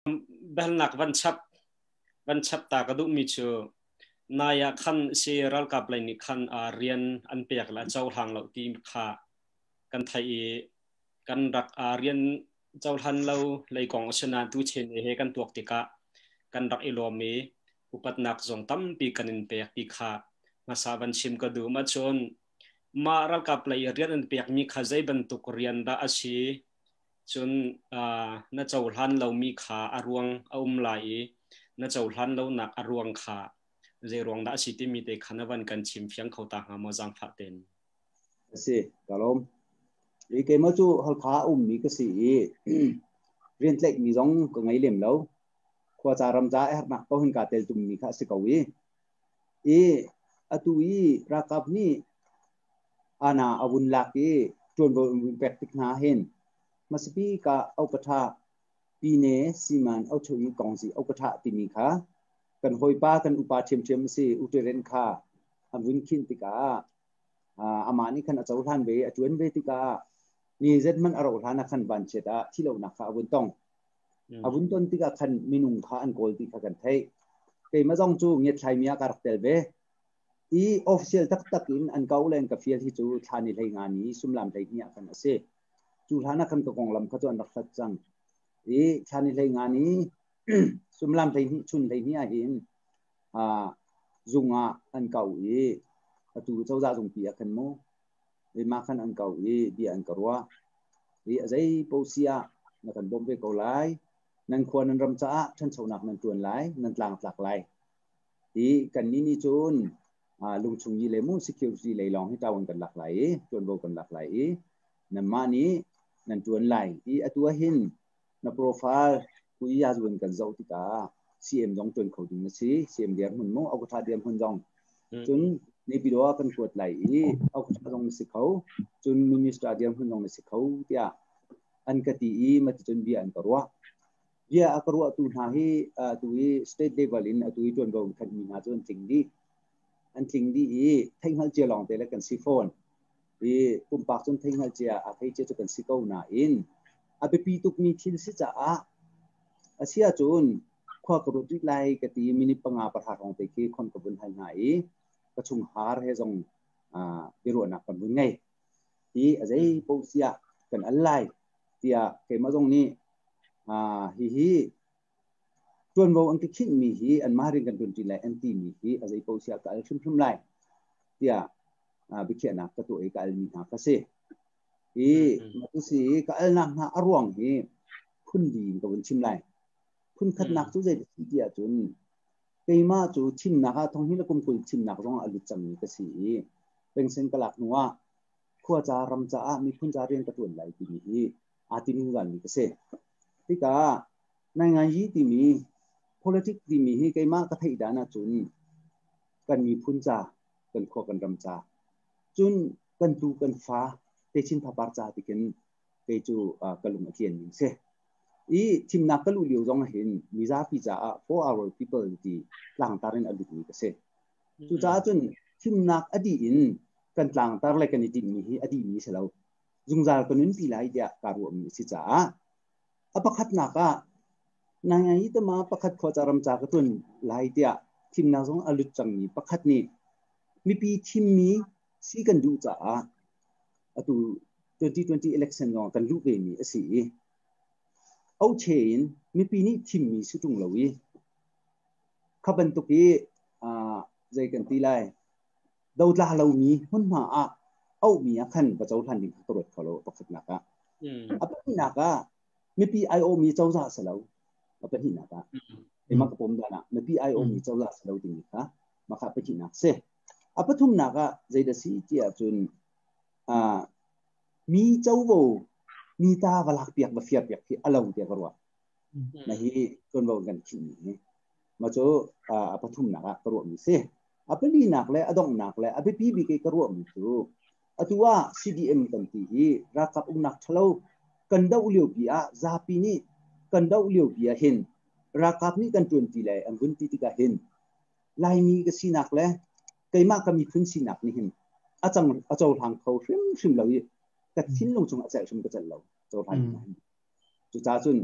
Biahalnak van chap ta ka duhmi cu nai ah khan si ralkap lei nih khan rian an pek le a cohlang lo ti kha kan theih i kan rak rian cohlan lo lei kong a si nain tuchin he kan tuak tikah kan rak i lawm i upatnak zong tampi kan in pek ti kha hmasa van chim ka duh. Cun mah ralkap lei rian an pekmi kha zei bantuk rian dah a si? Cun na cohlan lomi kha a ruang a um lai i na cohlan lonak a ruang kha zei ruang dah a si timi te kha na van kan chim fiang kho ta hnga maw, zaangfah tein? A si, ka lawm. I keimah cu Halkha a ummi ka si i rian tlaihmi zong ka ngei lem lo. Khua ca ram ca a herhnak paoh hin kaa tel tummi kha a si ko i i atu i ralkap nih ana a vun lak i ṭuanvo an vun pek tik hna hin hmasabik ah Okatha Pine Siman Ochoyi Kongzi Okatha timi kha kan hawipa kan upa ṭhiamṭhiam a si Uteren kha an vun khinh tikah amah nih khan a cohlan ve a ṭuan ve tikah ni zet hmanh a rauh hlan ah khan vanchiat ah thihlohnak kha a vun tong. A vun ton tikah khan minung kha an kawl ti kha kan theih. Keimah zong cu ngiatthlai mi ah ka rak tel ve. I official taktak in an ko le an ka fial hi cu thla ni 15 ni sumlam 12 ah khan a si. Cu hlan ah khan ka konglam kha cu an rak hlat cang. I thla ni 15 ni sumlam 12 chun 12 ah hin zung ah an kau i atu cozah zungpi ah khan mu mah khan an kau i bia an ka ruah. I a zei paoh si ah na kan bawmh ve ko lai. Nan khua nan ram caah ṭhanchonak nan ṭuan lai, nan tlangtlak lai. I kannih nih cun lungchung yi le mu security lei lawng hi ṭawan kan lak lai i ṭuanvo kan lak lai i nanmah nih nan ṭuan lai. I atu ah hin na profile kui yazuan kan zoh tikah CM zong ṭuan kho ding na si. CM dirhmun mu Okatha dirhmun zong. Cun Naypyidaw ah kan kuat lai i Okatha zong na si kho. Cun minister dirhmun zong na si kho tiah an ka ti i maticun bia an ka ruah. Bia a ka ruahtu hna hi atu i state level in atu i ṭuanvo khanmi hna cu an tling dih. An tling dih i theihhngalh cia lawng te le kan si fawn. I pumpak cun theihhngalh cia a thei cia cu kan si ko nain a biapi tukmi thil si caah a si ahcun khua ka ruat rih lai ka ti. Minute 5 10 hrawng te khi khon ka vun hal hna i ka chungkhar he zong biaruahnak kan vun ngei. I a zei paoh siah kan al lai tiah keimah zong nih hihi ṭuanvo an ka khinhmi hi anmah rian kan ṭuanṭi lai an timi hi a zei paoh siah ka al hrimhrim lai tiah biakhiahnak ka tuah i ka almi hna ka si. I matu si ka alnak hna a ruang hi phun li in ka vun chim lai. Phun khatnak cu zei ti ti ahcun keimah cu thimnak ah thong hi le kum 20 thimnak zong ah a lut cangmi ka si i pension ka lak hnu ah khua ca ram caah miphun ca rian ka ṭuan lai timi hi aa ti zungzalmi ka si. Tikah nainganyi timi politic timi hi keimah ka theih dan ahcun kan miphun ca, kan khua kan ram ca, cun kan tu kan fa techin phapar ca tikin kei cu ka lung a tlian ning si. I thimnak ka luh lio zong hin mizapi caah for our people ti tlangtar in a lutmi ka si. Cucaah cun thimnak a dih in kan tlangtar le kan i tinhmi hi a dihmi si lo. Zungzal ka nunpi lai tiah kaa ruahmi a si caah a pakhatnak ah nai tama pakhat khua ca ram ca ka ṭuan lai tiah thimnak zong a lut cangmi pakhat nih mipi thimmi si kan duh caah atu 2020 election zong kan luh ve mi a si i oche in mipi nih thimmi si ṭung lo i kha bantuk i zei kan ti lai dotla lomi hmunhma ah auhmi ah khan va cohlan ding kha ka ruat kho lo pakhatnak ah. A pahnihnak ah mipi aiawhmi cozah si lo. A pahnihnak ah keimah ka pom dan ah mipi aiawhmi cozah si lo timi kha mah kha pahnihnak si. A pathumnak ah zeidah si ti ahcun mi covo mi ta va lak piak va fiar piak khi a lo tiah ka ruah. Na hi tuanvo kan khinhmi hi mah cu a pathumnak ah ka ruahmi si. A palinak le a donghnak le a biapi bik i ka ruahmi cu atu ah CDM kan ti i ralkap uknak ṭhalo kan doh liopi ah zapi nih kan doh liopi ah hin ralkap nih kan ṭuanṭi lai an vun ti tikah hin Laimi ka sinak le keimah ka miphun sinak nih hin a cang a cohlang kho hrimhrim lo i ka thinlung chung a celh hrim ka celh lo cohlan. Cucaah cun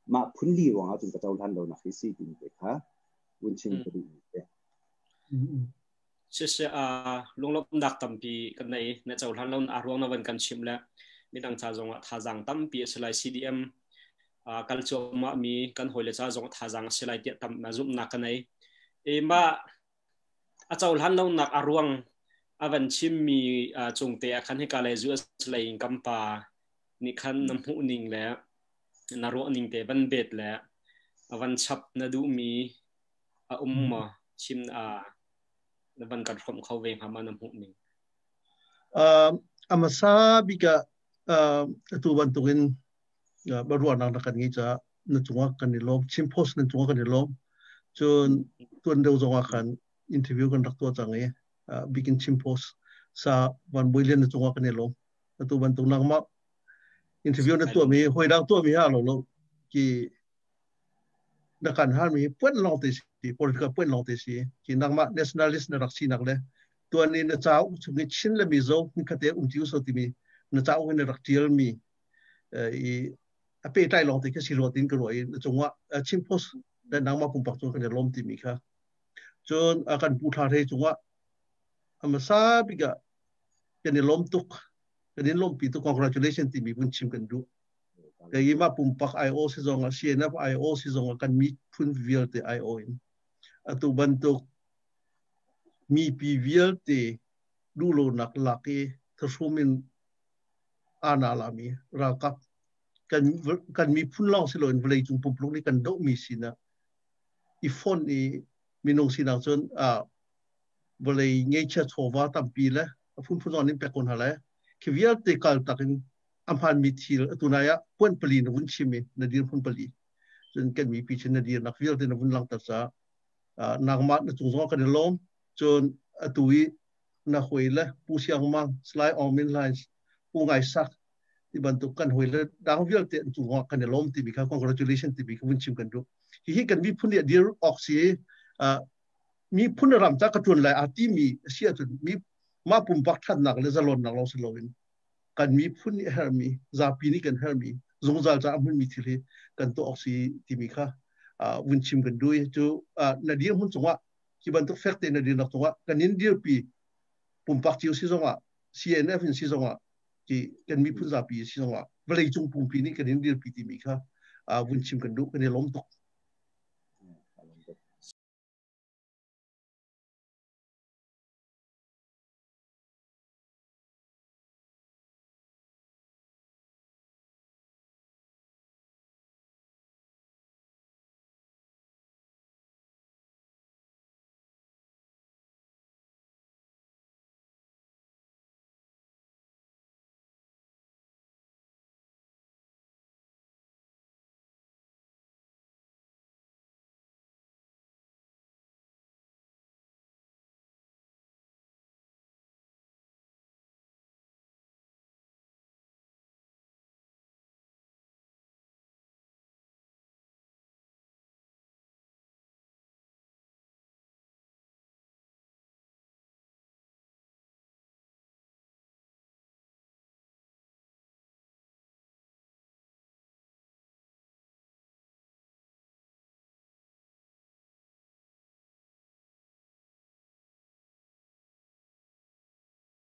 Mah phunli ruangah cun ka cohlan lo nak hi si timi te kha vun chim ka duh mi te. Siseh lunglawmhnak tampi kan nei na cohlan lo a ruang na van kan chim le midang ca zongah thazaang tampi a si lai. CDM kal cuahmah mi kan hawile ca zong thazaang a si lai tiah tam zumhnak ka nei. E mah a cohlan lonak a ruang a van chim mi cung te ah khan hika le US lei in kam pa nih khan na hmuh ning le na ruah ning te van bet le a van chap na duh mi a um maw? Chim a na van kan hrawmh kho ve hnga ma, na hmuh ning? Amasa bika atu bantukin ruahnak na kan ngei caah na cungah kan i lawm. Chin Post nan cungah kan i lawm. Cun tuan deuh zongah khan interview kan rak tuah cang i bikin Chin Post sa Van Bui Lian na cungah kan i lawm. Atu bantuk nangmah interview na tuah mi hoi dang tuah mi ha lo lo ki na kan har mi puan long te si, political puan long te si ki nangmah nationalist na rak sinak le tuan ni na cauk chung i Chin le Mizo hun khate um ti so timi na cauk in na rak tial mi i a pehtlai lawng te khi si rua tin ka ruah i na cungah Chin Post le nangmah pumpak cung kan i lawm timi kha. Cun kan pu thla hrei cungah amasa bik ah kan i lawm tuk, kan in lawmpi tuk, congratulation timi vun chim kan duh. Keimah pumpak IO si zong ah, CNF IO si zong ah, kan miphun vialte IO in atu bantuk mipi vialte duhlonak lak i thahrum in ana lami ralkap kan miphun lawng si loin vawleicung pumpuluk nih kan dohmi sinak i fonh i minung sinak cun vawlei ngeichia chawva tampi le a phunphun zong in pek ko hna le khi vialte kal tak in a hmaanmi thil atu nai ah puan pali na vun chim i na dir phun pali cun kan mipi chin na dirnak vialte na vun langhter caah nangmah na cung zong kan i lawm. Cun atu i na hoi le Pu Siang Mang, Salai Aung Min Hlaing, Pu Ngai Sak ti bantuk kan hoi le dang vialte an cung kan i lawm timi kha, congratulation timi kha vun chim kan duh. Hihi kan miphun nih dir awk si, miphun ram ca ka tuan lai a timi si ahcun mi mah pumpak thatnak le zalonnak lawng si loin kan miphun nih hermi, zapi nih kan hermi, zungzal ca a hmunmi thil hi kan tuah awk si timi kha vun chim kan duh. Cu na dir hmun cungah hi bantuk fek tein na dirnak cungah kan in dirpi, pumpak cio si zongah, CNF in si zongah, ki kan miphun zapi si zongah, vawleicung pumpi nih kan in dirpi timi kha vun chim kan duh. Kan i lawm tuk.